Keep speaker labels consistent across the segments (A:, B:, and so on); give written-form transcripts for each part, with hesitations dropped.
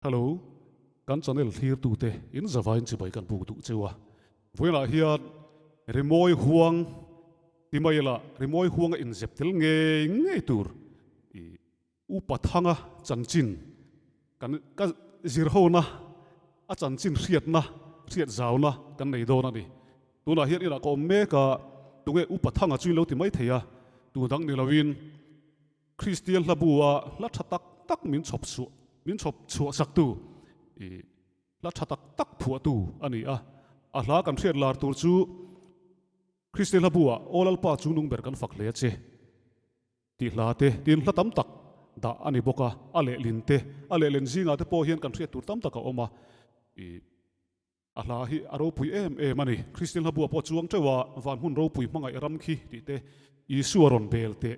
A: Hello, kan channel thlirtute in zavain chibai kan buk duh cheu a. Vawiinah hian rimawi huang ti mai ila rimawi huanga inzep tel ngei ngei tur i Upa Thanga chanchin kan ka zirhona a chanchin hriatna hriat zauna kan nei dawn a ni. Tunah hian inah ka awm mek a, tunge Upa Thanga chu in lo ti mai thei a, tu dang ni loin Kristian hla bu a hla tha tak tak min chhawp chhuah min chhawp chhuah sak tu i hla tha tak tak phuah tu a ni a. A hla kan hriat lar tur chu Kristian hla bu ah Aw Lalpa chu nung ber kan fak hle a che tih hla te tin hla tam tak dah a ni bawk a. A lehlin te a lehlin zingah te pawh hian kan hriat tur tam tak a awm a i. A hla hi a ropui em em a ni. Kristian hla buah pawh chuang teuh a, van hmun ropui hmangaih ram khi tih te, Isua rawn bel teh,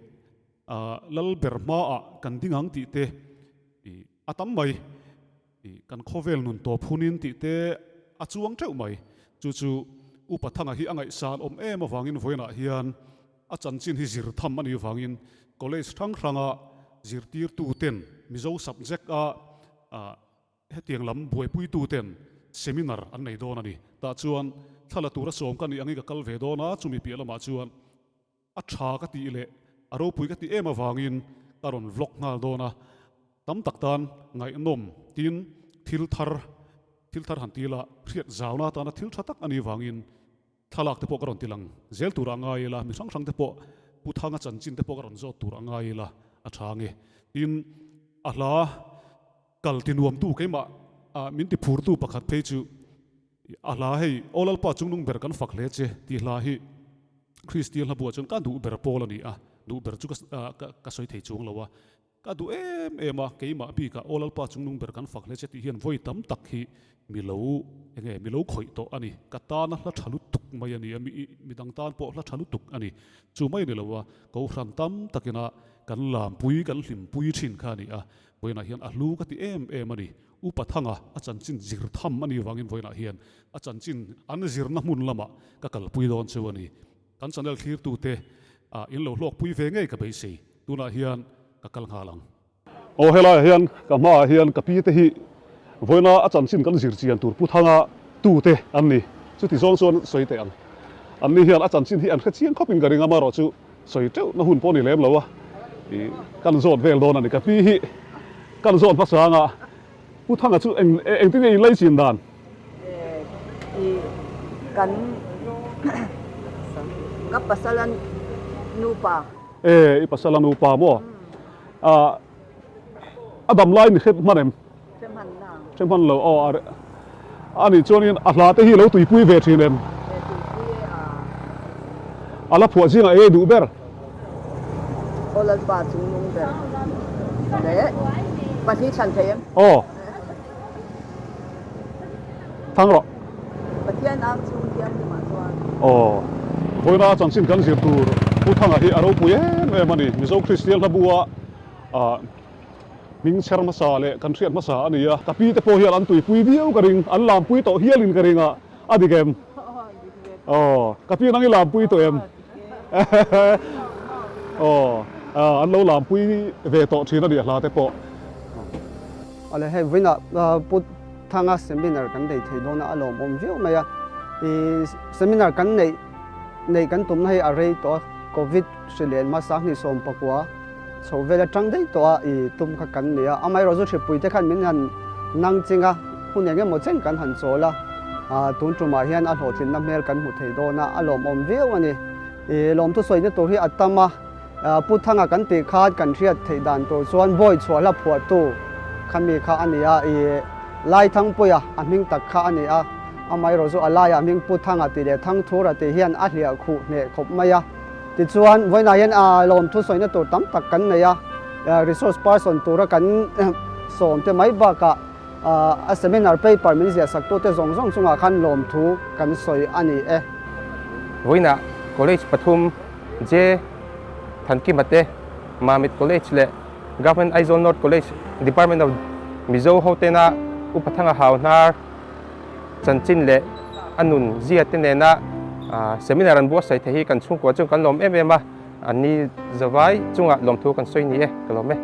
A: Lal ber hmaah kan ding ang tih te, ih a tam mai, ih kan khawvel nun tawp hunin tih te a chuang teuh mai. Chu chu Upa Thanga hi a ngaihsan awm em avangin vawiinah hian a chanchin hi zir tham a nih avangin college hrang hranga zirtirtuten Mizo subject a Hetiang lam buaipuituten seminar an nei dawn a ni. Tah chuan thla la tura sawm ka nih angin ka kal ve dawn a, chumi piah lamah chuan a tha ka tih leh a ropui ka tih em avangin ka rawn vlog nghal dawn a. Tam tak tan ngaihnawm tin thil thar thil thar han ti ila hriat zauna atana thil tha tak a nih vangin thlalak te pawh ka rawn ti lang zel tur a ngai ila, mi hrang hrang te pawh Pu Thanga chanchin te pawh ka rawn zawt tur a ngai ila a tha nge. Tin a hla. Kal ti nuamtu keimah ah min ti phurtu pakhat phei chu a hla hei Aw Lalpa chungnung ber kan fak hle che tih hla hi Kristian hla buah chuan ka duh ber pawl a ni a, duh ber chu ka sawi thei chuang lo a, ka duh em em a keimah bikah Aw Lalpa chungnung ber kan fak hle che tih hian vawi tam tak hi mi lo enge mi lo khawih tawh a ni, ka tana hla tha lutuk mai a ni a, mi dang tan pawh hla tha lutuk a ni, chu mai a ni lo a, Kohhran tam takina kan lampui kan hlimpui thin kha a ni a, Vawiinah hian a hlu ka ti em em a ni. Upa Thanga a chanchin zir tham a nih vangin vawiinah hian a chanchin an zirna hmun lamah ka kalpui dawn cheu a ni. Kan channel thlirtute ah in lo hlawkpui ve ngei ka beisei. Tunah hian ka kal nghal ang. Aw helaiah hian ka hmaah hian ka pi te hi vawiina a chanchin kan zir chian tur Pu Thanga tute an ni. Chuti zawng chuan sawi teh ang. Anni hian a chanchin hi an hre chiang khawpin ka ring a, amaherawhchu Sawi teuh na hun pawh ni lem lo a, i kan zawt vel dawn a ni. Ka pi hi kan zawt hmasa anga Pu Thanga chu eng engtin nge in lei chin dan?
B: I kan ka pasal a nupa.
A: E i pasal a nupa maw? A a dam lai ni hre hman em?
B: Hre hman na.
A: Hre hman lo aw a a nih chuanin a hla te hi lo tuipui ve thin em?
B: E tuipui e a.
A: A la phuah zingah ei duh ber.
B: Aw Lalpa chung nung ber leh pahnih thlan thei em?
A: Aw. Thang rawh.
B: Pathian ang chung thianghlimah chuan.
A: Aw. Vawiina chanchin kan zir tur Pu Thanga hi a ropui em em a ni. Mizo Kristian hla bua ah. Hming chher hmasa leh kan hriat hmasa a ni a, ka pi te pawh hian an tuipui viau ka ring, an lampui tawh hialin ka ring a, a dik em? Aw, ka pi nang i lampui tawh em? Aw, an lo lampui ve tawh thin a nih hla te pawh.
C: Awle hei vawiinah Pu Thanga seminar kan nei thei dawn a, a lawmawm viau mai a. I seminar kan neih neih kan tumna hei a rei tawh a, Covid hri len hmasa hnih 19 Chho vel atang daih tawh a i tum kha kan nei a, amaherawhchu hripui te khan min han nang ching a, hun eng emaw chen kan han chawl a, tun tumah hian a hlawhtlinna hmel kan hmu thei dawn a, a lawmawm viau a ni. I lawmthu sawina tur hi a tam a, Pu Thanga kan tih khan kan hriat theih dan tur chuan Bawi chhuah hla phuahtu kha mi kha a ni a, i Laithangpuia a hming tak kha a ni a, amaherawhchu a laiah hming Pu Thanga tih leh Thangthura tih hian a hliah khuh hneh khawp mai a. Tichuan, vawiinah hian lawmthu sawina tur tam tak kan nei a, resource person tura kan sawm te mai bakah a seminar paper min ziah saktute zawng zawng chungah khan lawmthu kan sawi a ni e.
D: Vawiinah College pathum J Thankima te, Mamit College leh Government Aizawl North College Department of Mizo hotena Upa Thanga Hau Hnar chanchin leh a nun zia te nena seminar an buatsaih thei hi kan chhungkua chuan kan lawm em em a, an ni zavai chungah lawmthu kan sawi ni e, ka lawm e.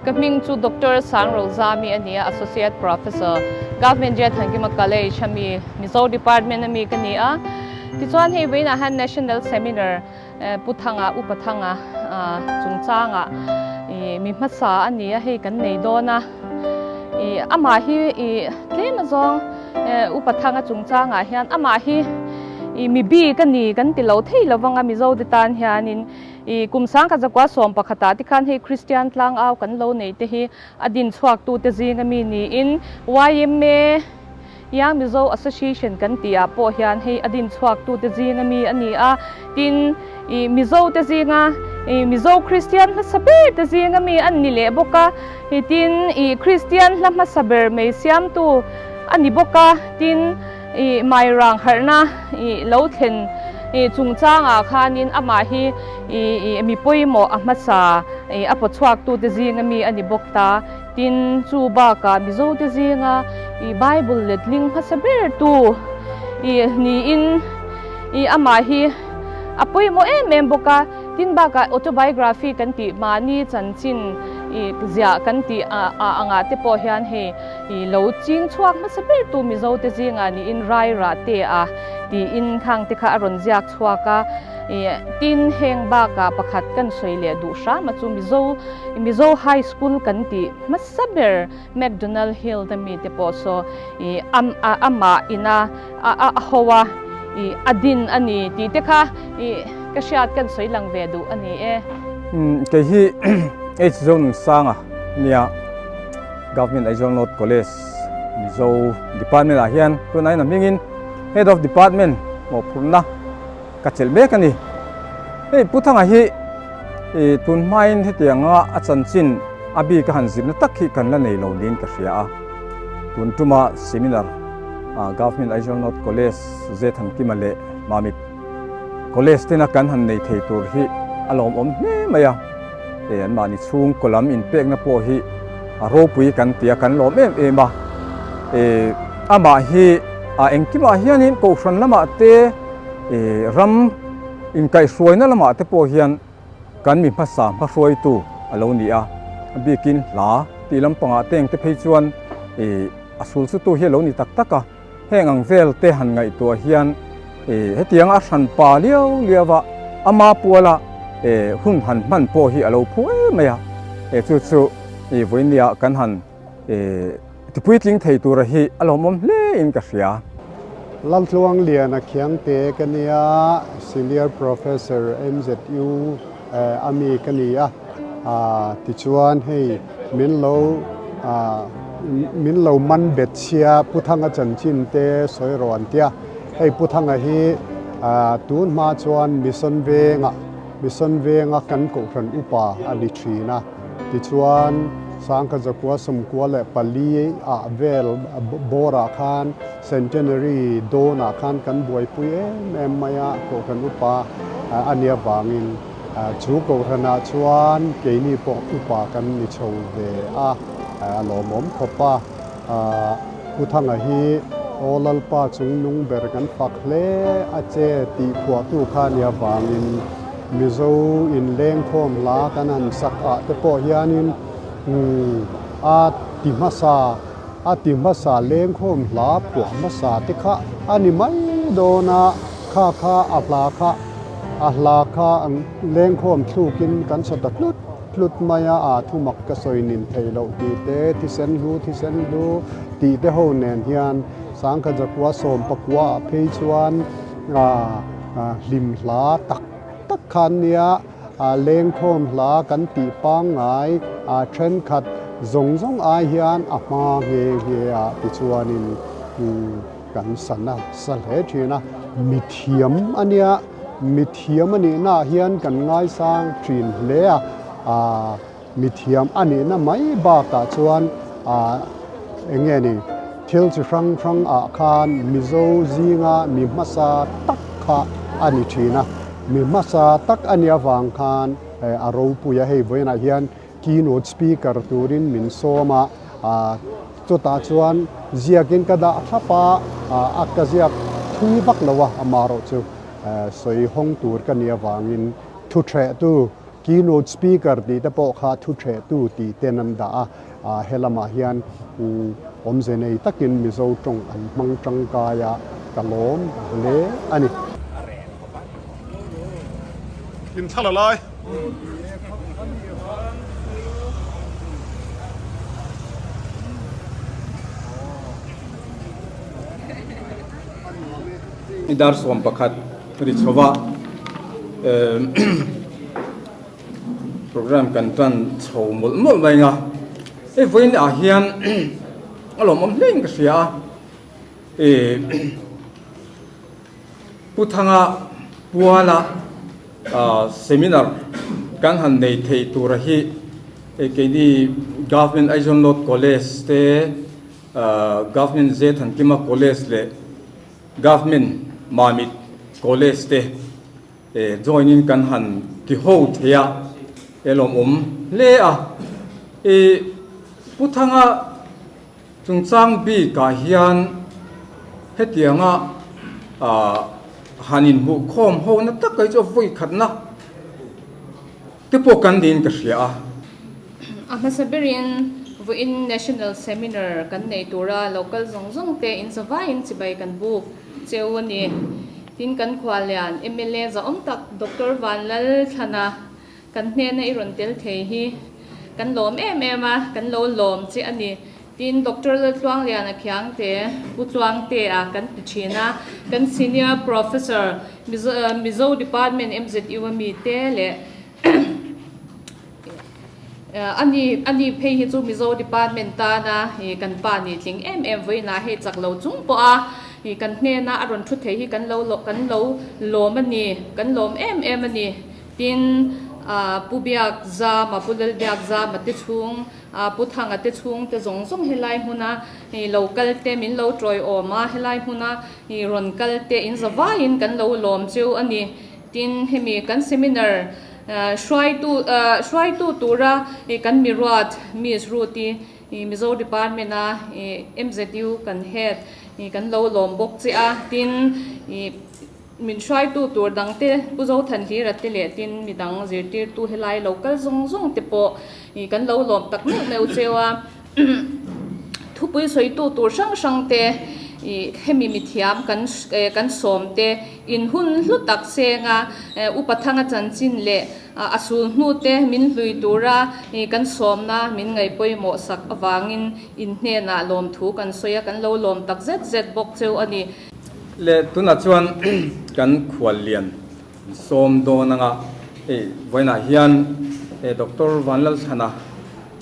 E: Ka hming chu Doctor Sangrozami a ni a, Associate Professor, Government J Thankima College a mi, Mizo Department a mi ka ni a. Tichuan hei vawiinah hian National Seminar Pu Thanga, Upa Thanga chungchangah mi hmasa a ni a, hei kan nei dawn a. Amah hi tlem azawng Upa Thanga chungchangah hian amah hi mi bik a ni kan ti lo thei lo vang a Mizo te tan hianin kum sangkhat zakua sawm pakhatah te khan hei Kristian tlangau kan lo nei te hi a din chhuak tu te zing ami niin yma Young Mizo Association kan tih ah pawh hian hei a din chhuak tu te zing ami a ni a, tin ih Mizo te zinga ih Mizo Kristian hmasa ber te zing ami an ni leh bawk a, ih tin ih Kristian hla hmasa ber mai siamtu a ni bawk a, tin ih Mairang harhna ih lo thlen ih chungchang ah khanin amah hi ih ih mi pawimawh a hmasa ih a paw chhuak tu te zing ami a ni bawk ta. Tin, chu bakah Mizote zinga i Bible letling hmasa bertu i niin i amah hi a pawimawh em em bawk a. Tin bakah autobiography kan tih mahni chanchin i ziah kan tih angah te pawh hian hei i lo ching chhuak hmasa bertu Mizote zingah niin Rairah te a tiin khang te kha a rawn ziak chhuak a. Tin, heng bakah pakhat kan sawi leh duh hram a chu Mizo Mizo High School kan tih hmasa ber McDonald Hill te mite pawh saw i amah ina a ho a i a din a ni tih te kha i ka hriat kan sawi lang ve duh a ni e.
F: Kei hi H Zone Sanga nia Government Aizawl North College Mizo Department ah hian tunah hian a hmingin Head of Department mawhphurhna Ka chelh mek a ni. Hei Pu Thanga hi i tun hmain hetianga a chanchin a bik a han zirna tak hi kan la nei lo niin ka hria a. Tun tuma seminar Government Aizawl North College Zethankima leh Mamit College tena kan han nei thei tur hi a lawmawm hle mai a. Hei anmahni chhungkaw lam inpekna pawh hi a ropui kan ti a, kan lawm em em a. Amah hi a engkimah hianin Kohhran lamah te, Ram inkaihhruaina lamah te pawh hian kan mi hmasa hmahruaitu a lo ni a, a bikin hla tih lampangah te engte phei chuan a sulsutu hi a lo ni tak tak a, heng ang vel te han ngaihtuah hian hetianga a hran pa liau liau a, ama puala hun han hman pawh hi a lo phu em mai a, chu chu vawinia kan han Tipuitling thei tura hi a lawmawm hle in ka hria.
G: Laltluang Liana Khiangte ka nia, Senior Professor MZU a mi ka ni a, tichuan hei min lo min lo man bet chhia Pu Thanga chanchin te sawi rawh an tia, hei Pu Thanga hi tun hma chuan Mission Vengah Mission Venga kan Kohhran upa a ni thin a. Tichuan, Sangkhat zakua sawmkua leh pali ah vel bawrah khan Centenary dawnah khan kan buaipui em em mai a, Kohhran upa a nih avangin chu Kohhranah chuan keini pawh upa kan ni chho ve a, a lawmawm khawp a. Pu Thanga hi Aw Lalpa chungnung ber kan fak hle a che tih phuahtu kha nih avangin Mizo inlengkhawm hla kan han sak ah te pawh hianin a ti hmasa a ti hmasa lengkhawm hla phuah hmasa te kha a ni mai dawn a, kha kha a hla kha a hla kha lengkhawm thlukin kan sa ta tlut tlut mai a, a thumak ka sawi nin theih loh tih te, thisen hlu thisen hlu tih te ho nen hian Sangkhat zakua sawm pakua ah phei chuan hlim hla tak tak khan nia lengkhawm hla kan tih pangngai thenkhat zawng zawng ai hian a hma nghe nghe a tichuanin kan sana sa hle thin a, mithiam a nia mithiam a nihna ah hian kan ngaisang thin hle a Mithiam a nihna mai bakah chuan eng nge ni, thil chi hrang hrang ah khan Mizo zinga mi hmasa tak kha a ni thin a. Mi hmasa tak a nih avang khan a ropui a, hei vawiinah hian keynote speaker turin min sawm a, chutah chuan ziakin ka dah thlap a, a ka ziak thui vak lo a, amaherawhchu sawi hawng tur ka nih avangin thu ṭhehtu. Keynote speaker tih te pawh kha thu thehtu tih ten an dah a, he lamah hian awmze nei takin Mizo tawng an hmang tangkai a, ka lawm hle a ni.
A: Inthla la lai.
F: I dar 11 ri chhova program kan tan chho mawlh mawlh mai anga hei vawiin ah hian a lawmawm hle in ka hria a ih Pu Thanga Puala seminar kan han nei thei tura hi keini Government Aizawl North College te Government J Thankima College leh Government Mamit College te join in kan han ti ho thei a, e lawmawm hle a. I Pu Thanga chungchang bikah hian hetianga han inhmuhkhawm ho na tak hi chu a vawi khatna te pawh kan niin ka hria a.
E: A hmasa berin vawiin National Seminar kan nei tura local zawng zawng te inzavaiin chibai kan buk cheu a ni. Tin kan khuallian mla zahawm tak Doctor Vanlalthlana kan hnena i rawn tel thei hi kan lawm em em a, kan lo lawm che a ni. Tin Doctor Laltluangliana Khiangte, Pu Tluangtea kan ti thin a, kan Senior Professor Mizo Department MZU a mi te leh Ani ani phei hi chu Mizo Department tana kan pa nih tling em em vawiinah hei chak lo chung pawh a kan hnena a rawn thu thei hi kan lo kan lo lawm a ni, kan lawm em em a ni. Tin, Pu Biak Zama, Pu Lal Biak Zama te chhung, Pu Thanga te chhung te zawng zawng helai hmuna lo kal te min lo tawiawm a, helai hmuna rawn kal te in zavaiin kan lo lawm cheu a ni. Tin, hemi kan seminar hruaitu hruaitu tura kan miruat Miss Ruth-i Mizo Department-a MZU kan head kan lo lawm bawk che a. Tin, min hruaitu tur dangte Pu Zothanhlira te leh tin midang zirtirtu helai lo kal zawng zawng te pawh kan lo lawm tak meuh meuh cheu a. Thupui sawitu tur hrang hrang te hemi mithiam kan kan sawm te in hun hlu tak senga Upa Thanga chanchin leh a sul hnu te min hlui tura kan sawmna min ngaihpawimawh sak avangin in hnenah lawmthu kan sawi a, kan lo lawm tak zet zet bawk cheu a ni.
F: Le tunah chuan kan khuallian sawm dawn anga hei vawiinah hian Doctor Vanlalthlana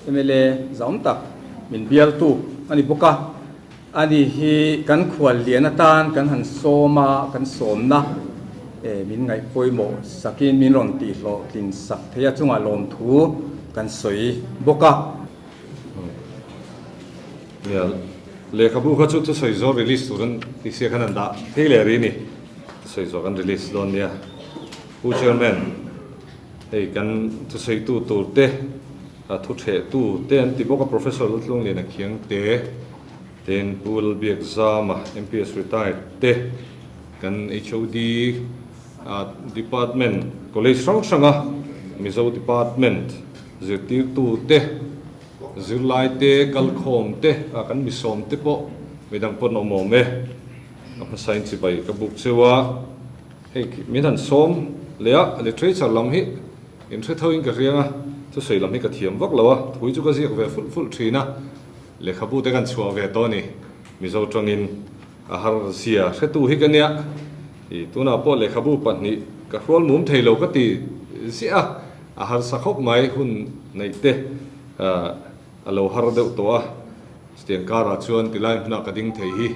F: Mla zahawm tak min bialtu a ni bawk a, ani hi kan khual lian atan kan han sawm a, kan sawmna min ngaih pawimawh sakin min rawn tihhlawhtlin sak thei a chungah lawmthu kan sawi bawk a.
H: Nia, lehkhabu kha chu thusawi zawh release tur an ti sia khan an dah thei leh rih a ni, thusawi zawh kan release dawn nia. Pu Chairman. Hei kan thusawitu tur te, thu thehtu te an ti bawk a, Professor Laltlungliana Khiangte, ten Pu Lalbiakzama, MPS retired te, kan HOD department college hrang hranga Mizo department zirtirtu te, zirlai te, kalkhawm te, kan misawm te pawh midang pawh an awm awm e. Ka hmasain chibai ka buk cheu a. Hei min han sawm leh a, literature lam hi in hre tho in ka hriang a, thusawi lam hi ka thiam vak lo a, thui chu ka ziak ve fulh fulh thin a, lehkhabu te kan chhuah ve tawh a ni, Mizo tangin a har zia hretu hi ka nia, i tunah pawh lehkhabu pahnih ka hrual mum thei lo ka ti ziah a, a harsa khawp mai hun neih te a lo har deuh tawh a, chutiang karah chuan tilai hmunah ka ding thei hi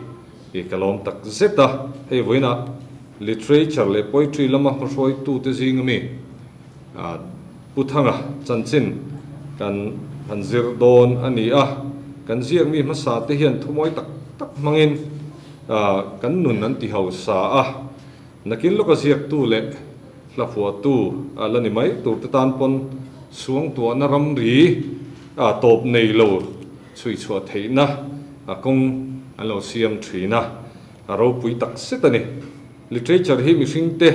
H: i ka lawm tak zet a, hei vawiinah Literature leh poetry lama hmahruaitute zinga mi Pu Thanga chanchin kan han zir dawn a ni a, kan ziak mi hmasa te hian thumawi tak tak hmangin kan nun an ti hausa a, nakin lawka ziaktu leh hlaphuahtu la ni mai tur te tan pawn suangtuahna ramri tawp nei lo chhuichhuah theihna kawng an lo siam thin a. A ropui tak zet a ni. Literature hi mihringte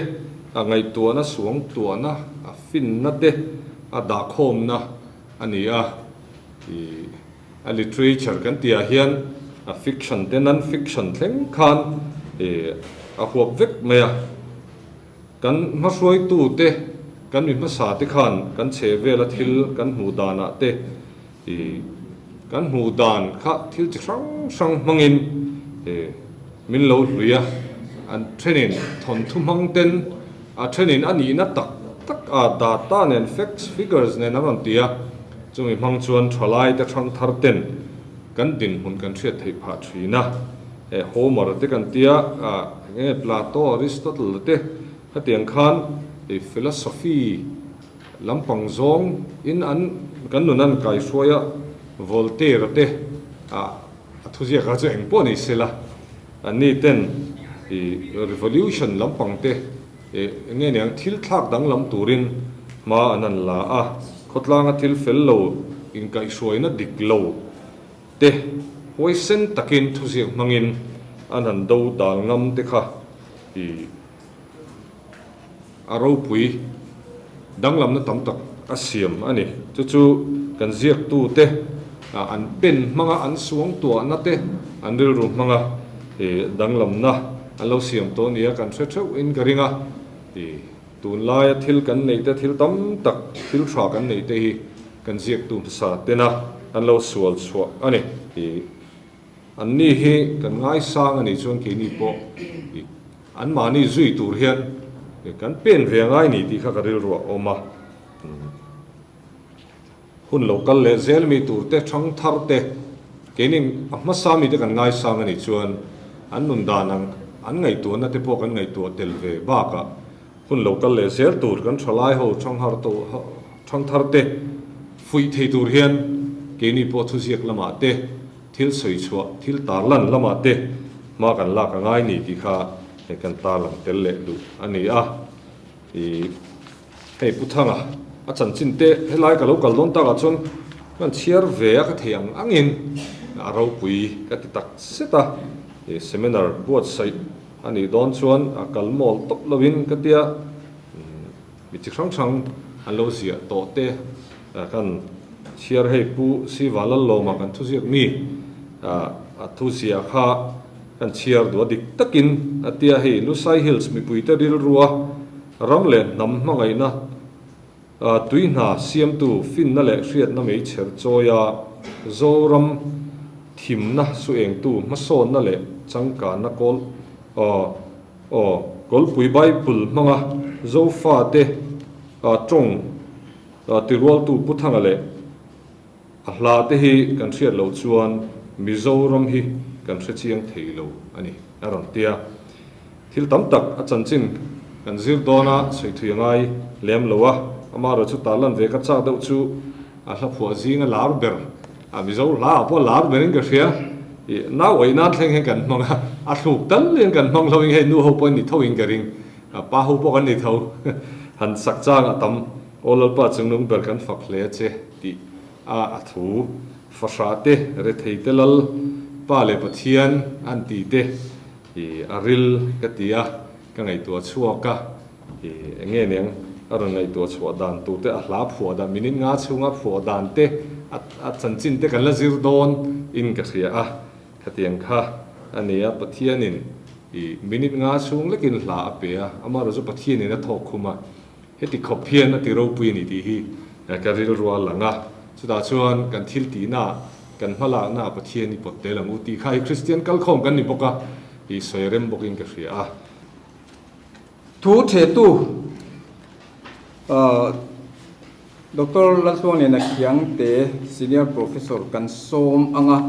H: a ngaihtuahna, suangtuahna, a finna te, a dahkhawmna a ni a, ih a literature kan tih ah hian a fiction te non fiction thleng khan ih a huap vek mai a. Kan hmahruaitu te, kan mi hmasa te khan kan chhe vela thil kan hmuh dan ah te ih kan hmuh dan kha thil chi hrang hrang hmangin ih min lo hlui a, an thenin thawnthu hmang ten a thenin a nihna tak tak a data nen facts figures nen an rawn ti a, chumi hmang chuan thalai te hrang thar ten kan dinhmun kan hriat theih phah thin a, eh Homer te kan tia ah eng nge Plato, Aristotle te khatiang khan ih philosophy Lampang zawng in an kan nun an kaihruai a, Voltaire te ah a thuziak kha chu eng pawh ni se la, an ni ten i revolution lampang te ih eng nge niang thil thlak danglam turin hma an han la a, khawtlanga thil fel lo inkaihhruaina dik lo te huaisen takin thuziak hmangin an han do dal ngam te kha i A ropui danglamna tam tak a siam a ni. Chu chu kan ziaktute an pen hmanga an suangtuahna te, an rilru hmanga danglamna an lo siam tawh nia kan hre theuh in ka ring a. Tunlaia thil kan neih te, thil tam tak, thil tha kan neih te hi kan ziaktu hmasa tena an lo sual chhuah a ni. Anni hi kan ngaisang a nih chuan keini pawh anmahni zui tur hian kan pen ve angai ni tih kha ka rilru a awm a. Hun lo kal leh zel mi tur te, thang thar te, keini a hmasa mite kan ngaisang a nih chuan an nun dan ang an ngaihtuahna te pawh kan ngaihtuah tel ve bakah hun lo kal leh zel tur kan thalai ho thanghar thangthar te fuih thei tur hian keini pawh thuziak lamah te thil sawi chhuah thil tarlan lamah te hma kan lak a ngai ni tih kha hei kan tarlang tel leh duh a ni a. Ih hei Pu Thanga a chanchin te helai ka lo kal dawn takah chuan kan chhiar ve a ka thei ang angin a ropui ka ti tak zet a, ih seminar buatsaih A nih dawn chuan a kal mawl tawp lovin ka tia, mi chi hrang hrang an lo ziah tawh te kan chhiar hei Pu Siva Lallawma kan thuziak mi a thuziah kha kan chhiar duh a dik takin a tia hei Lusai Hills mipuite rilrua ram leh hnam hmangaihna Tui hna siamtu finna leh hriatna meichher chawia Zoram thimna suengtu hmasawnna leh changkanna kawl aw kawlpui Bible hmanga Zofate tawng tirualtu Pu Thanga leh A hla te hi kan hriat loh chuan Mizoram hi kan hre chiang thei lo a ni, a rawn ti a. Thil tam tak a chanchin kan zir dawn a, sawi thui a ngai lem lo a, amaherawh chu tarlan ve ka chak deuh chu a hla phuah zinga lar ber, a Mizo hla ah pawh lar berin ka hria, ih nau awih nan thleng hian kan hmang a, a thluk tal hian kan hmang hlo in hei nu ho pawh an ni tho in ka ring, pa ho pawh kan ni tho, han sak chang a tam. Aw Lalpa chungnung ber kan fak hle che tih a a thu fahrah te rethei te lal pa leh Pathian an ti te i a ril ka ti a ka ngaihtuah chhuak a i eng nge niang a rawn ngaihtuah chhuah dan tur te a hla phuah dan minute nga chhunga phuah dan te a a chanchin te kan la zir dawn in ka hria a khatiang kha a ni a Pathianin i minute nga chhung lekin hla a pe a amaherawhchu Pathianin a thawk khum a. Heti khawp hian a ti ropui a ni tih hi ka rilru a lang a, chutah chuan kan thil tihna, kan hmalakna Pathian i pawt tel ang u tih kha hi Kristian kalkhawm kan ni bawk a, i sawi rem bawkin ka hria a.
F: Thu thehtu Doctor Laltluangliana Khiangte, Senior Professor kan sawm ang a,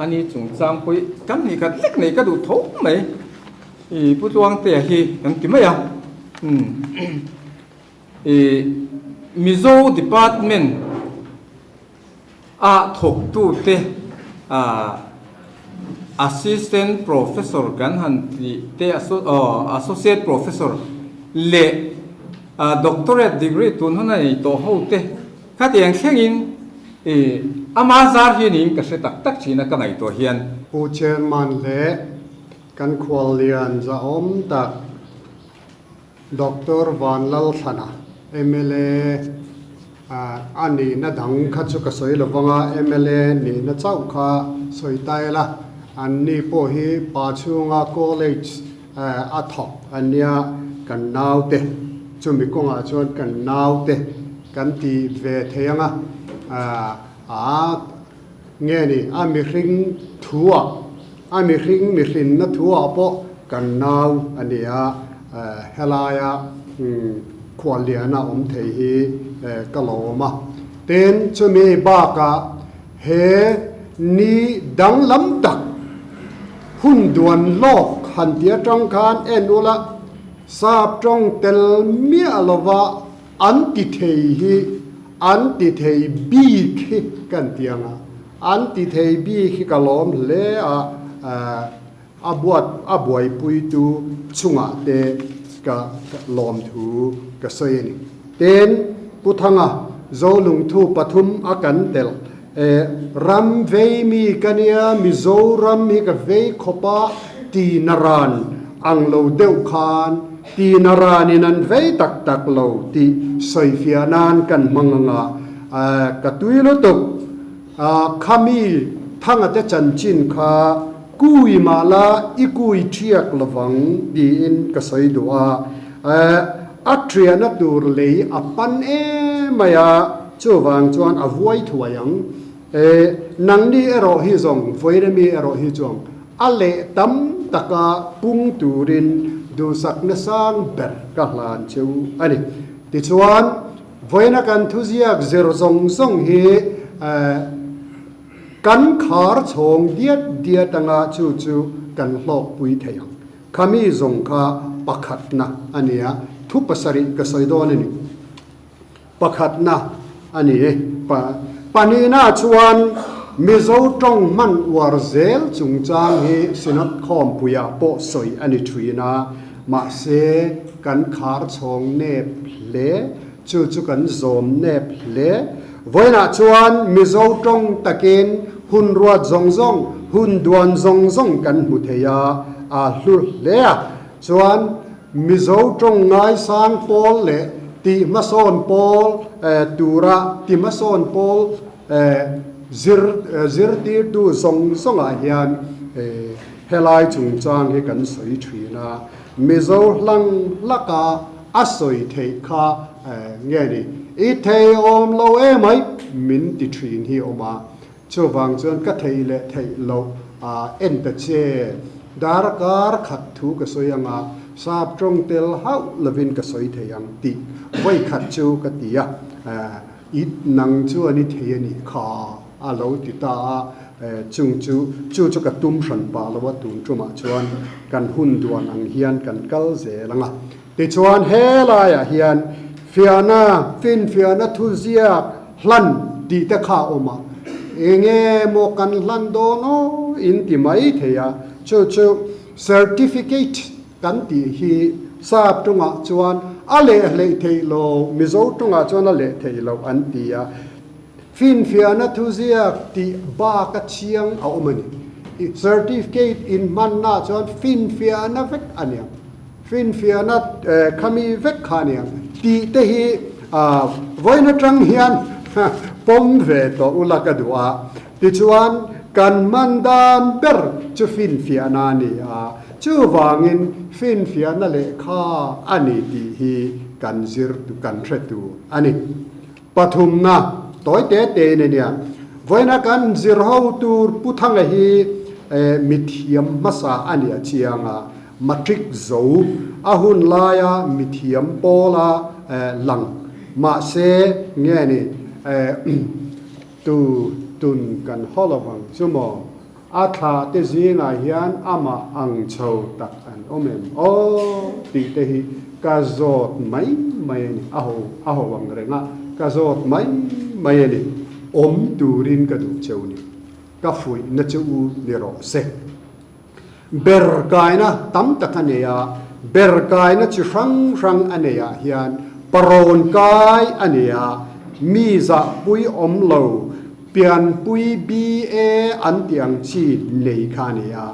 F: ani chungchang pawh hi kan hnih khat lek nei ka duh tho mai. I Pu Tluangtea hi kan ti mai a, i Mizo Department a thawktute Assistant Professor kan han tih te Associate Professor leh Doctorate degree tun hun a nei tawh ho te khatiang thlengin i ama zar hi niin ka hre tak tak thin a ka ngaihtuah hian.
G: Pu Chairman leh Kan khuallian zahawm tak Doctor Vanlalthlana, mla. A nihna dang kha chu ka sawi lo vang a, mla nihna chauh kha sawi ta ila, anni pawh hi pa chhunga college a thawk a nia, kan naute chumi kawngah chuan kan naute kan ti ve thei ang a, a nge ni a mihring thuah, a mihring mihrinna thuah pawh kan nau a ni a, helaia khualliana awm thei hi ka lawm a. Tin, chumi bakah he ni danglam tak hun duan lawk han ti atang khan en ula, sap tawng tel miah lova An ti thei hi an ti thei bik hi kan ti ang a, an ti thei bik hi ka lawm hle a, a buat a buaipuitu chungah te ka lawmthu ka sawi a ni. Tin, Pu Thanga Zolungthu pathum a kan telh e, ram vei mi ka nia, Mizoram hi ka vei khawp a ti naran ang lo deuh khan ti naranin an vei tak tak lo tih sawifiah nan kan hmang ang a, ka tui lutuk. Khami Thanga te chanchin kha kui mah la i kui ṭhiak lovang tiin ka sawi duh a, a ṭhiahna tur lei a pan em mai a, chuvang chuan a vuai thuai ang. Nangni erawh hi zawng, Vawiinami erawh hi chuang a leh tam taka pung turin duhsakna sang ber ka hlan cheu a ni. Tichuan, Vawiina kan thuziak zir zawng zawng hi kan khar chhawng diat diat anga chu chu kan hlawkpui thei ang. Khami zawng kha pakhatna a ni a, thu pasarih ka sawi dawn a ni. Pakhatna a ni. Pahnihna chuan Mizo tawng hman uar zel chungchang hi Synod khawmpuiah pawh sawi a ni thin a, mahse kan khar chhawng nep hle, chu chu kan zawm nep hle. Vawiinah chuan Mizo tawng takin hun ruat zawng zawng, hun duan zawng zawng kan hmu thei a, a hlu hle a. Chuan Mizo tawng ngaisang pawl leh tihhmasawn pawl tura tihhmasawn pawl zir zirtirtu zawng zawngah hian helai chungchang hi kan sawi thin a. Mizo hlang hlaka a sawi theih kha nge ni? I thei awm lo emai min ti thin hi awm a. Chuvang chuan ka theih leh theih loh a en ta che. Darkar khat thu ka sawi ang a, sap tawng tel hauh lovin ka sawi thei ang tih vawi khat chu ka ti a, I nang chuan i thei a nih kha a lo ti ta a, chung chu chu chu ka tum hran pah lo a, tun tumah chuan kan hun duan ang hian kan kal zel ang a. Tichuan helaiah hian fiahna, finfiahna thuziak hlan tih te kha a awm a, enge maw kan hlan dawn aw in ti mai thei a, chu chu certificate kan tih hi sap tungah chuan a leh hleih theih lo, Mizo tungah chuan a leh theih loh an ti a, finfiahna thuziak tih bak a chiang a awm a ni. Certificate inhmanna chuan finfiahna vek a niang. Finfiahna khami vek kha nia tih te hi vawiin atang hian pawm ve tawh ula ka duh a, tichuan kan hman dan ber chu finfiahna a ni a, chuvangin finfiahna lehkha a ni tih hi kan zir kan hre tur a ni. Pathumna tawi te tein a nia, vawiina kan zir ho tur Pu Thanga hi mithiam hmasa a ni a chiang a, Matric zo a hun laia mithiam pawla lang mahse nge ni tu tun kan haw lo vang chu maw? A thla te zingah hian amah ang chho tak an awm em aw tih te hi ka zawt mai mai a ni, a ho a ho ang reng a, ka zawt mai mai a ni, awm turin ka duh cheu ni, ka fuihna che u ni rawh se. Ber kaina tam tak a nei a, ber kaina chi hrang hrang a nei ah hian parawn kai a nei a, mi zahpui awm lo, pianpui BA an tih ang chi nei kha a ni a.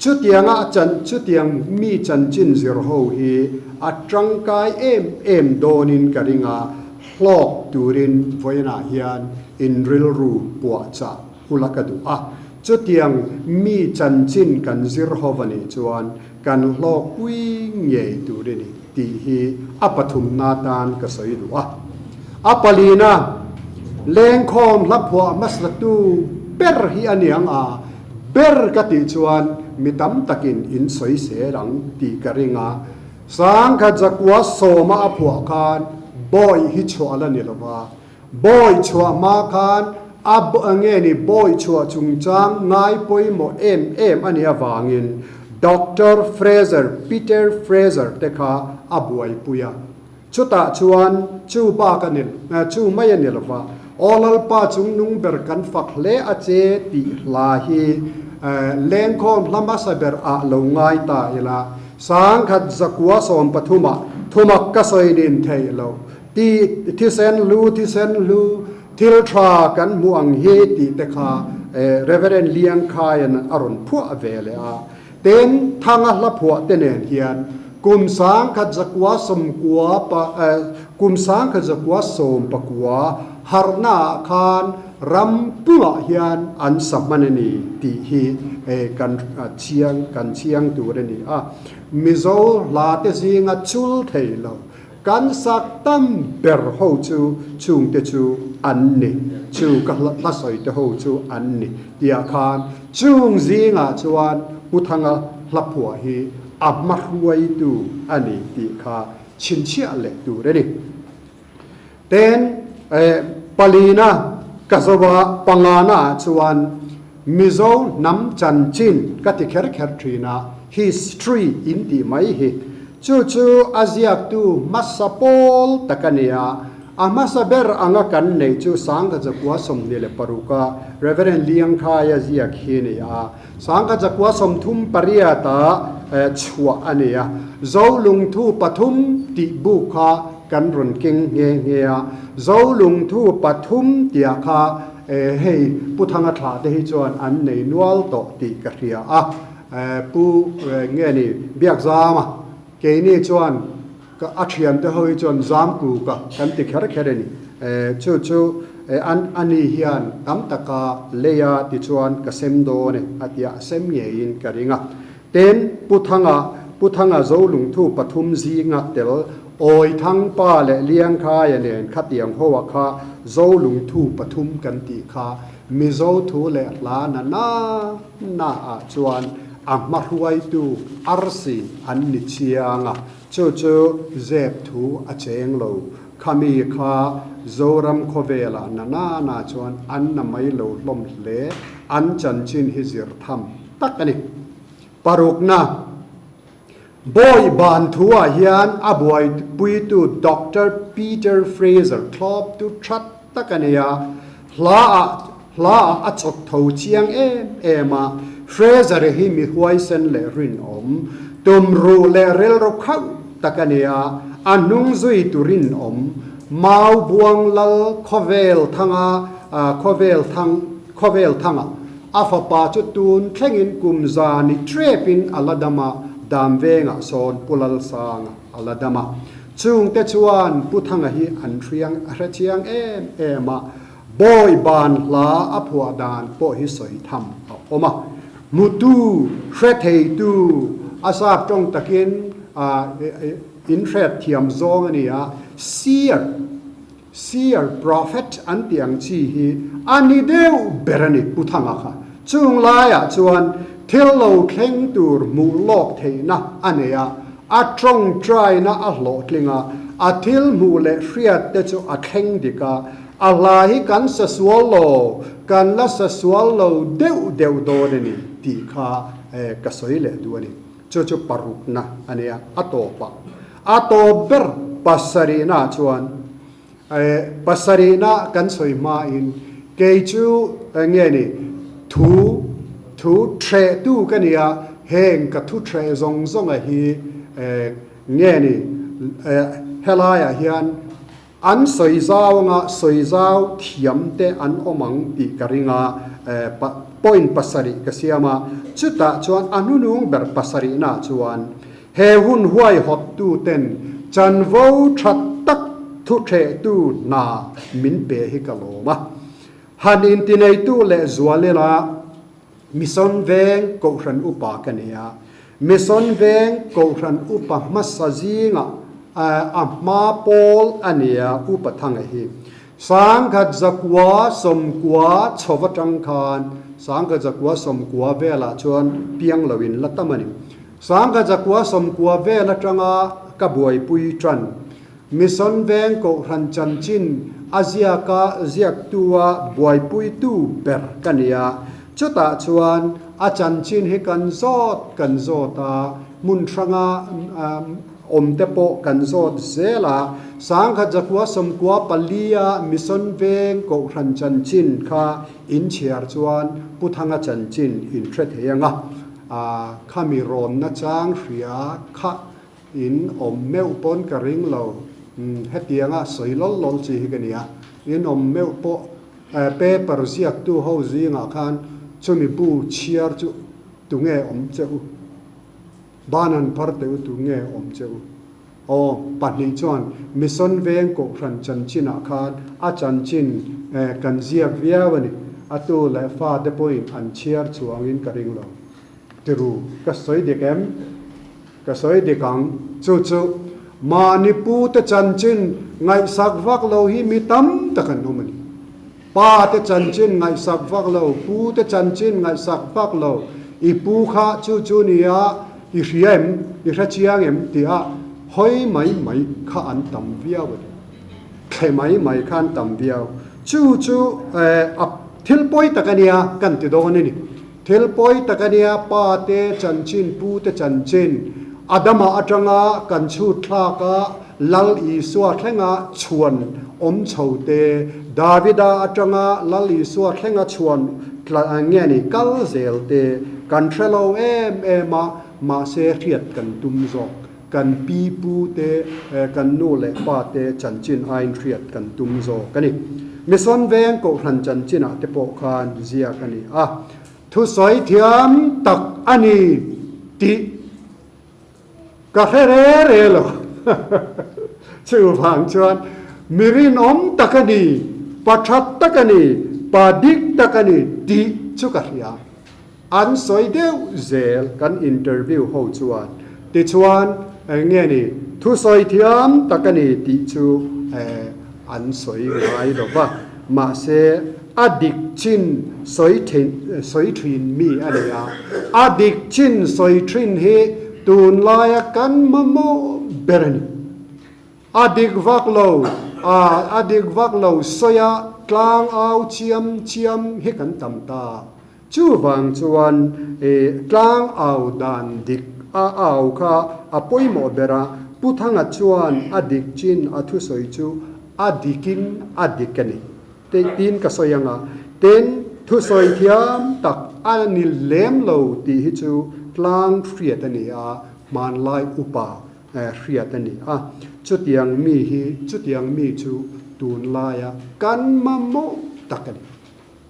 G: Chutianga a chan chutiang mi chanchin zir ho hi a tangkai em em dawnin ka ring a. Hlawk turin vawiinah hian in rilru puahchah hula ka duh a, chutiang mi chanchin kan zir ho a nih chuan kan hlawkpui ngei tur i ni tih hi a pathumna tan ka sawi duh a. A palina, lengkhawm hla phuah hmasatu ber hi a niang a, ber ka tih chuan mi tam takin in sawi sel ang tih ka ring a, Sangkhat zakua sawma a phuah khan bawi hi chhuah la ni lova, bawi chhuah hma khan a nge ni bawi chhuah chungchang ngai pawimawh em em a nih avangin Doctor Fraser, Peter Fraser te kha a buaipui a. Chutah chuan chu bak a ni, chu mai a ni lova, Aw Lalpa chungnung ber kan fak hle a che tih hla hi lengkhawm hla hmasa ber ah lo ngai ta ila, Sangkhat zakua 13 ah thumak ka sawi nin theih loh tih thisen hlu thisen hlu thil tha kan hmuh ang hi tih te kha Reverend Liangkhaian a rawn phuah ve leh a. Tin, Thanga hla phuah te nen hian kum 1990 pa kum 1994 harhna ah khan ram pumah hian an sa hman a ni tih hi kan chiang kan chiang tur a ni a. Mizo hla te zinga chul thei lo Kan sak tam ber ho chu chungte chu an ni, chu ka hla sawite ho chu an ni tihah khan chung zingah chuan Pu Thanga hla phuah hi a hmahruaitu a ni tih kha chhinchhiah leh tur a ni. Ten palina ka zova pangana ah chuan Mizo hnam chanchin ka ti kher kher thin a, history in tih mai hi. Chu chu a ziaktu hmasa pawl tak a ni a, a hmasa ber anga kan neih chu 1926 a Reverend Liangkhaia ziak hi a ni a, 1938 a chhuah a ni a, Zolungthu pathum tih buk kha kan rawn keng nghe nghe a, Zolungthu pathum tihah kha hei Pu Thanga thlah te hi chuan an nei nual tawh tih ka hria a. Pu nge ni Biakzama keini chuan ka a thiante ho hi chuan Zamkuka kan ti kher kher a ni. Chu chu an ani hian tam taka leia tichuan ka sem dawn e a tia a sem ngeiin ka ring a. Tin, Pu Thanga, Pu Thanga Zolungthu pathum zinga tel Awithangpa leh Liangkhaia nen khatiang hoa kha Zolungthu pathum kan tih kha Mizo thu leh hla na na na ah chuan a hmahruaitu arsi an ni chiang a, chu chu zep thu a cheng lo. Khami kha Zoram khawvelah na na na chuan an na mai lo hlawm hle, an chanchin hi zir tham tak a ni. Parukna, Bawi ban thu ah hian a buaipuitu Doctor Peter Fraser thlawptu that tak a ni a, hla ah hla ah a chawk tho chiang em em a, Fraser hi mi huaisen leh rinawm, tumruh leh rilru khauh tak a ni a, a hnung zui tu rinawm, Mau Buang Lal Khawvel Thanga Khawvel Thang Khawvel Thanga A fapa chu tun thlengin kum za ni trepin a la dam a, dam vengah sawn Pu Lalsanga a la dam a. Chungte chuan Pu Thanga hi an hriang a hre chiang em em a, bawi ban hla a phuah dan pawh hi sawi tham a awm a. Hmutu, hre theitu, a sap tawng takin in hret thiam zawng a ni a, seer, Seer, Prophet an tih ang chi hi a ni deuh ber a ni, Pu Thanga kha. Chung laiah chuan thil lo thleng tur hmuh lawk theihna a nei a, a tawngtaina a hlawhtling a, a thil hmuh leh hriat te chu a thleng dik a, a hla hi kan sa sual lo, kan la sa sual lo deuh deuh dawn a ni tih kha ka sawi leh duh a ni. Chu chu parukna a nia, a tawpah. A tawp ber pasarihnaah chuan pasarihna kan sawi hmain kei chu nge ni thu thu hrehtu ka nia, heng ka thu hreh zawng zawnga hi nge ni helaiah hian An sawi zau anga sawi zau thiam te an awm ang tih ka ring a, point pasarih ka siam a, chutah chuan a hnunung ber pasarihnaah chuan he hun huaihawttu ten chanvo tha tak Thuthehtu hna min pe hi ka lawm a. Han intineitu leh zual ila Mission Veng Kohhran Upa ka ni a. Mission Veng Kohhran Upa hmasa zingah a hma pawl a ni a, Upa Thanga hi. Sangkhat zakua sawmkua chhova tang khan sangkhat zakua sawmkua velah chuan piang loin la tam a ni. Sangkhat zakua sawmkua vel atanga ka buaipui tan Mission Veng Kohhran chanchin a ziaka ziaktua buaipuitu ber ka ni a. Chutah chuan a chanchin hi kan zawt kan zawt a, hmun hranga Awm te pawh kan zawt zel a, Sangkhat zakua sawmkua palia Mission Veng Kohhran chanchin kha in chhiar chuan Pu Thanga chanchin in hre thei ang a, khami rawnna chang hria kha in awm meuh pawn ka ring lo, hetianga sawi lawl lawl chi hi ka ni a, in awm meuh pawh paper ziaktu ho zingah khan chumi bu chhiar chu tunge awm che u? Ban an phar teh u tu nge awm che u? Aw, pahnih chuan Mission Veng Kohhran chanchinah khan a chanchin kan ziak viau a ni. A tu leh fate pawhin an chhiar chuangin ka ring lo. Tiru, ka sawi dik em? Ka sawi dik ang. Chu chu, mahni pute chanchin ngaihsak vak lo hi mi tam tak an awm a ni. Pa te chanchin ngaihsak vak lo, pu te chanchin ngaihsak vak lo, i pu kha chu chu nia i hria em, i hre chiang em tia hawi mai mai kha an tam viau a ni. Thle mai mai kha an tam viau. Chu chu a thil pawi tak a nia kan ti dawn a ni. Thil pawi tak a nia pa te chanchin, pu te chanchin, Adama atanga kan chhut thlak a, Lal Isua thlenga chhuan awm chho te, Davida atanga Lal Isua thlenga chhuan tla nge ni kal zel te kan hre lo em em a, mahse hriat kan tum zawk. Kan pi pu te, kan nu leh pa te chanchin aiin hriat kan tum zawk a ni. Mission Veng Kohhran chanchinah te pawh khan ziak a ni a, thusawi thiam tak a ni tih Ka hre re re lo. Chuvang chuan mi rinawm tak a ni, pa that tak a ni, pa dik tak a ni tih chu ka hria. An sawi deuh zel kan interview ho chuan. Tichuan eng nge ni, thusawi thiam tak a ni tih chu an sawi ngai lo va. Mahse a dik chin sawi sawi thin mi a ni a, a dik chin sawi thin hi tunlaia kan mamawh ber a ni. A dik vak lo, a a dik vak lo sawia tlang au chiam chiam hi kan tam ta. Chuvang chuan tlang au dan dik a au kha a pawimawh ber a, Pu Thanga chuan a dik chin a thusawi chu a dikin a dik a ni. Tiin ka sawi ang a, tin thusawi thiam tak a ni lem lo tih hi chu tlang hriat a ni a, hmanlai upa hriat a ni a. Chutiang mi hi chutiang mi chu tunlaia kan mamawh tak a ni.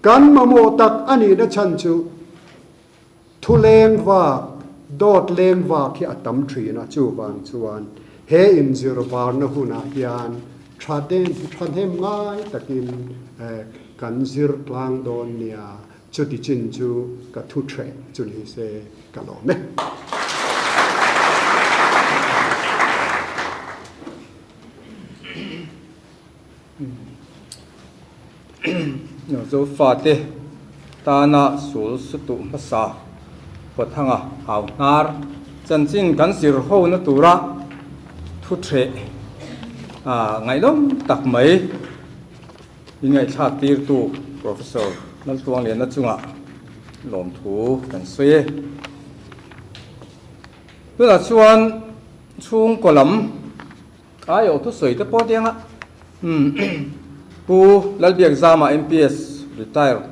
G: Kan mamawh tak a nihna chhan chu Thu leng vak, dawt leng vak hi a tam thin a, chuvang chuan he inzir varna hunah hian tha den, thahnem ngai takin kan zir tlang dawn nia, chuti chin chu ka thu threh chu ni se ka lawm e.
F: Zofate tana sul sutuh hmasa Pathanga hau hnar chanchin kan zir hona tura thu threh ngaihnawm tak mai inngaihthlak tirtu Professor Laltuangliana chungah lawmthu kan sawi e. Tunah chuan chhungkaw lam Ai aw thusawi te pawh tianga Pu Lalbiakzama MPS retire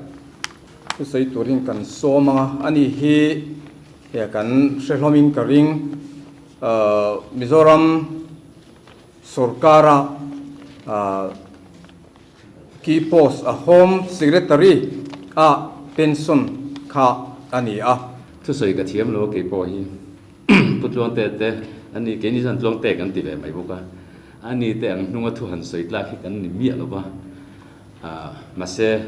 F: thusawi turin kan sawm ang a, ani hi he kan hre hlawmin ka ring Mizoram sorkara key post a Home Secretary a pension kha a ni a.
I: Thusawi ka thiam lo keipawh hi. Pu Tluangte te, ani keini chuan Tluangte kan ti ve mai bawk a. A ni te ang hnunga thu han sawi tlak hi kan ni miah lo va. Mahse,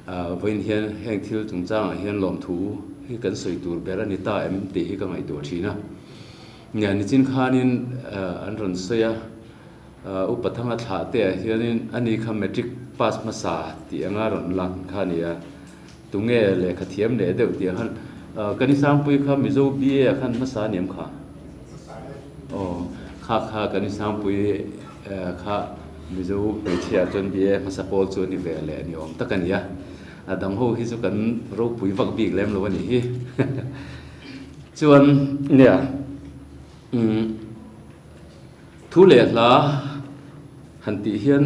I: vawiin hian heng thil chungchangah hian lawmthu hi kan sawi tur ber a ni ta em tih hi ka ngaihtuah thin a. Nia, nichin khanin an rawn sawi a, Upa Thanga thlah te ah hianin ani kha matric pass hmasa tih anga rawn lang kha a ni a. Tunge lehkha thiam leh deuh tih ang khan ka ni Sangpui kha Mizo BA ah khan hmasa a ni em kha? Aw, kha kha ka ni Sangpui kha Mizo hmeichhia ah chuan BA hmasa pawl chu a ni ve leh ni awm tak a ni a. A dang ho hi chu kan ropui vak bik lem lo a nih hi. Chuan nia umm thu leh hla han tih hian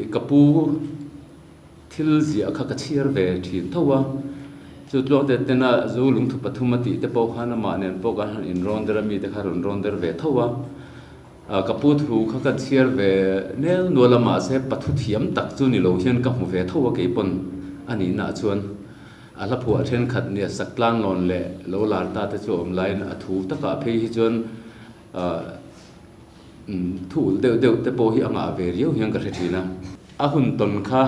I: ka pu Thil ziah kha ka chhiar ve thin tho a, chu tluangte tena zu lungthu pathum a tih te pawh khan amah nen pawh kan han inrawn der a, mite kha rawn rawn der ve tho a. Ka pu thu kha ka chhiar ve nel nual a, mahse pathu thiam tak chu ni lo hian ka hmu ve tho a keipawn a nihna ah chuan a hla phuah thenkhat nia sak tlang lawn leh lo lar ta te chu a awm laiin a thu takah phei hi chuan Thu ulh deuh deuh te pawh hi a ngah ve riau hian ka hre thin a. A hun tawn kha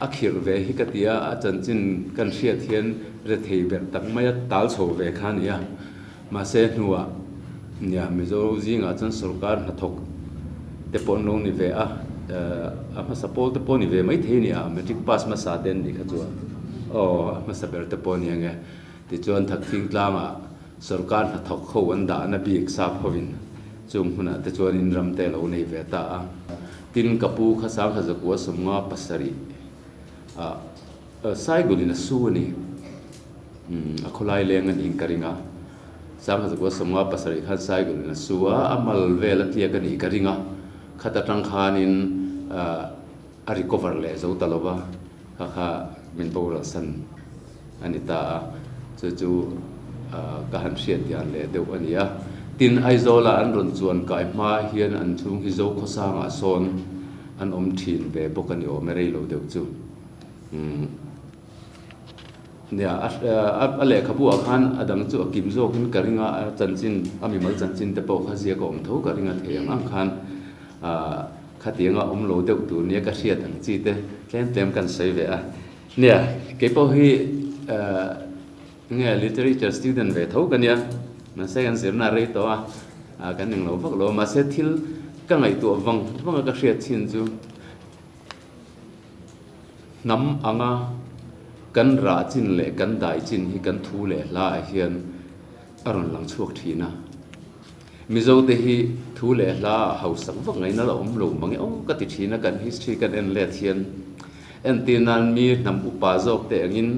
I: a khirh ve hi ka ti a, a chanchin kan hriat hian rethei berh tak mai a tal chho ve kha a ni a. Mahse hnuah nia Mizo zingah chuan sorkar hnathawk te pawh an lo ni ve a, a hmasa pawl te pawh a ni ve maithei a ni a, matric pass hmasa te an nih kha chuan aw a hmasa ber te pawh a ni ang e. Tichuan Thakthing tlangah Sorkar hnathawk ho an dahna bik sap hovin chung hmunah te chuanin ram te lo nei ve ta a. Tin, ka pu kha sangha zakua 57 ah Saigulin a su a ni. Umm, a khawlai leng a niin ka ring a. Sangha zakua 57 khan Saigulin a su a, a mal vel a tliak a nih ka ring a. Khat atang khanin a recover leh zo ta lo va, kha kha min boral san a ni ta a, chu chu ka han hriat dian leh deuh a ni a. Tin, Aizawla an rawn chuan kai hma hian an chhung hi Zokhawsangah sawn an awm thin ve bawk a ni awm e, rei lo deuh chu. Umm. Nia, a lehkhabu ah khan a dang chu a kim zawkin ka ring a, a chanchin, a mimal chanchin te pawh kha ziak a awm tho ka ring a thei ang ang khan khatianga awm lo deuh tur nia ka hriat ang chi te tlem tlem kan sawi ve a. Nia, kei pawh hi nge literature student ve tho ka nia, mahse kan zirna a rei tawh a, kan englo vak lo a, mahse thil ka ngaihtuah vang vang a ka hriat chin chu, Hnam anga kan rah chin leh kan dai chin hi kan thu leh hla ah hian a rawn lang chhuak thin a. Mizo te hi thu leh hla ah hausak vak ngaihna la awm lo mang e aw ka ti thin a, kan history kan en let hian entir nan mi hnam upa zawk te angin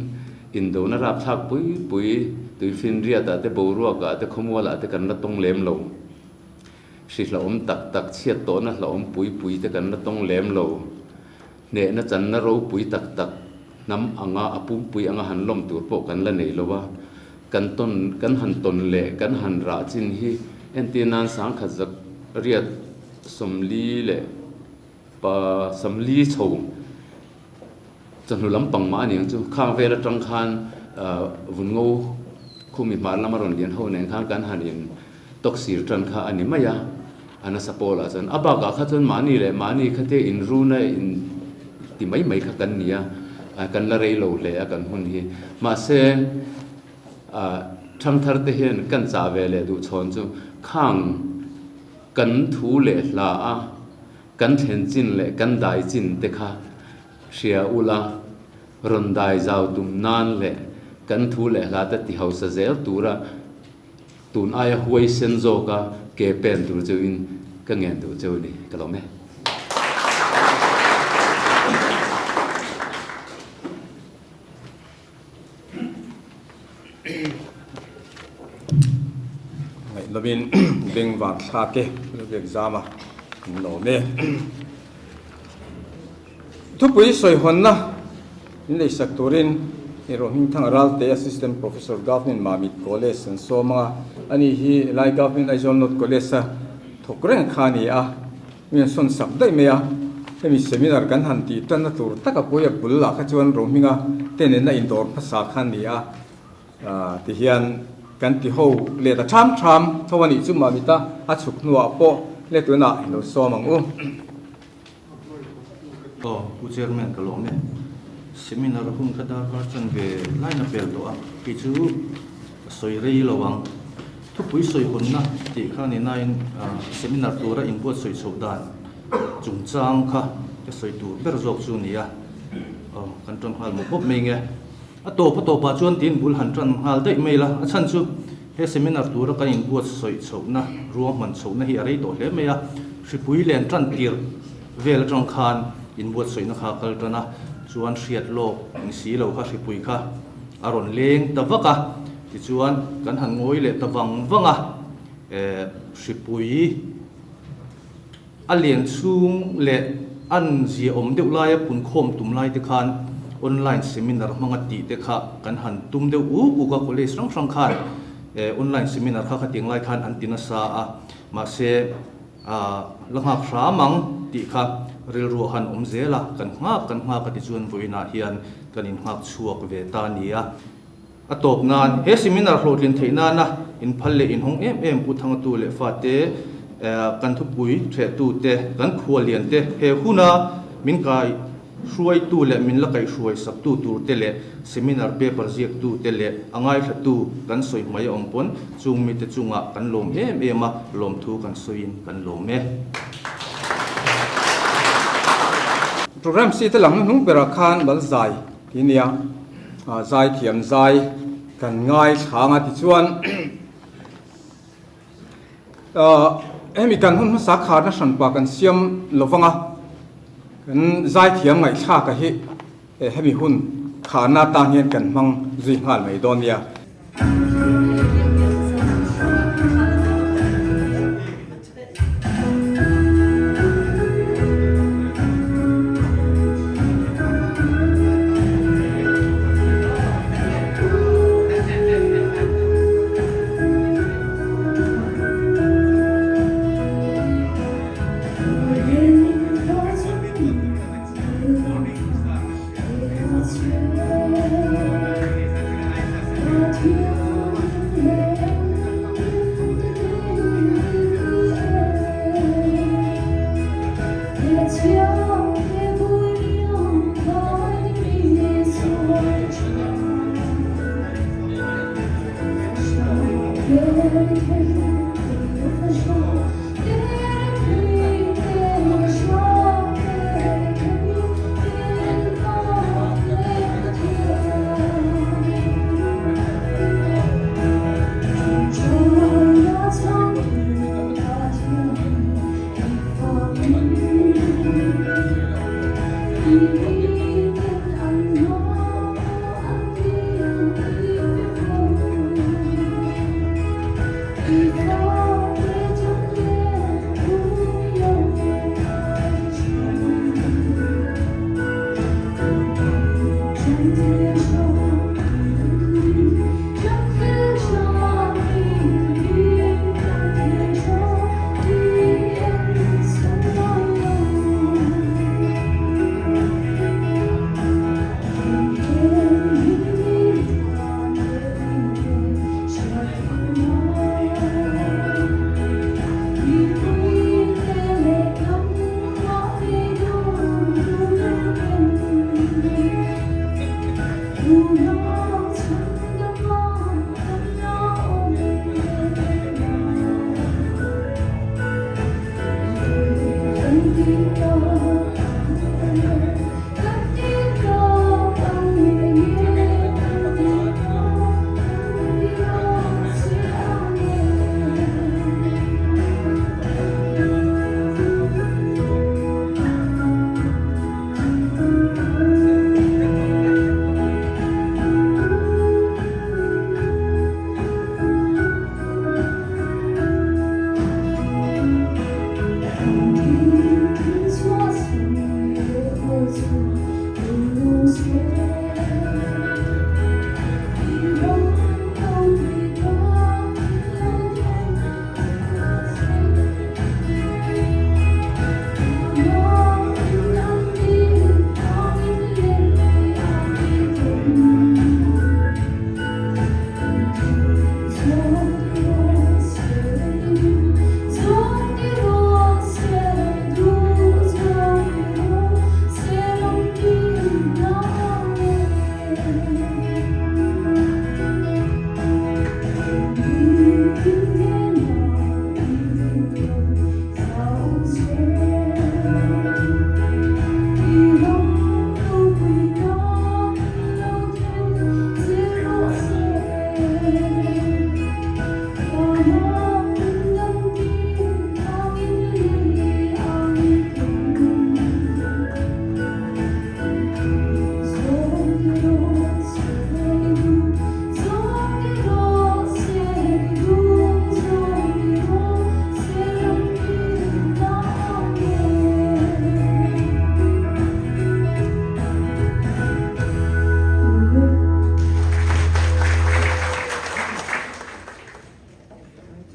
I: indona rapthlak pui pui tuifinriat ah te boruak ah te khawmual ah te kan la tawng lem lo. Hri hlauhawm tak tak, chhiat tawhna hlauhawm pui pui te kan la tawng lem lo. Hnehna channa ropui tak tak, hnam anga a pumpui anga han lawm tur pawh kan la nei lo a. Kan tawn, kan han tawn leh kan han rah chin hi entir nan sangkhat zak riat 40 leh pa 40 chho Chawhnu lampang mah a ni ang chu. Khang vel atang khan Vungo khumi hmar lama rawn lian ho nen khan kan han in tawk sir tan kha a ni mai a, a nasa pawlah chuan. A bakah kha chuan mahni leh mahni kha te in runa in ti mai mai kha kan ni a, kan la rei lo hle a kan hun hi. Mahse, thangthar te hian kan chah ve leh duh chhawn chu khang kan thu leh hla a kan thlen chin leh kan dai chin te kha Hria ula, rawn dai zau tum nan leh kan thu leh hla te ti hausa zel tura tun aia huai sen zawka ke pen tur cheuhin ka ngen duh cheu a ni. Ka lawm e.
F: Ngaihlovin beng vang thlak e, Lalbiak Zama min lawm e. Thupui sawihawnna min leisak turin Rohmingthanga Ralte Assistant Professor Government Mamit College an sawm anga, ani hi Lai Government Aizawl North College a thawk reng kha a ni a. Mi an sawn sak daih mai a, hemi seminar kan han tih tanna tur taka pawia bul lah kha chuan Rohminga te nena indawr hmasa kha a ni a, ti hian kan ti ho let a tham tham tho a nih chu mah mita a chhuk hnuah pawh. Le tunah i lo sawm ang u.
J: Aw, Pu Chairman ka lawm e. Seminar hun kha darkar chan ve laina pel tawh a, kei chu ka sawi rei lo ang. Thupui sawi hawnna tih kha ni nain seminar tura inbuatsawi chhoh dan chungchang kha ka sawi tur ber zawk chu a ni a. Aw, kan tan nghal mawp mawp mai nge. A tawp a tawpah chuan tiin bul han tan nghal daih mai la, a chhan chu he seminar tura kan inbuatsawi chhohna, ruahman chhohna hi a rei tawh hle mai a, hripui len tan tir vel atang khan inbuatsawiina kha a kal tan a, chuan hriat lawk ni si lo kha hripui kha a rawn leng ta vak a, tichuan kan han ngawi leh ta vang vang a, eh hripui. A lian chhung leh an ziaawm deuh laia punkhawm tum lai te khan online seminar hmanga tih te kha kan han tum deuh uk uk a, college hrang hrang khan online seminar kha khatiang lai khan an ti nasa a, mahse la nghak hram ang tih kha rilru a han awm zel a, kan nghak kan nghak a tichuan vawiinah hian kan innghak chhuak ve ta a ni a. A tawp nan, he seminar hlawhtlin theih nana inphal leh inhawng em em Pu Thangatu leh fate, kan thupui thehtu te, kan khualian te, he huna min kai hruaitu leh min la kaihhruai saktu tur te leh seminar paper ziaktu te leh a ngaithlatu kan sawi hmai a awm pawn chung mite chungah kan lawm em em a, lawmthu kan sawiin kan lawm e.
F: Program si te lang hnung berah khan bal zai Ti nia, zaithiam zai kan ngaithlang a tichuan hemi kan hun hmasa kharna hranpa kan siam lovang a, kan zaithiam ngaihthlaka hi hemi hun kharna atan hian kan hmang zui nghal mai dawn nia.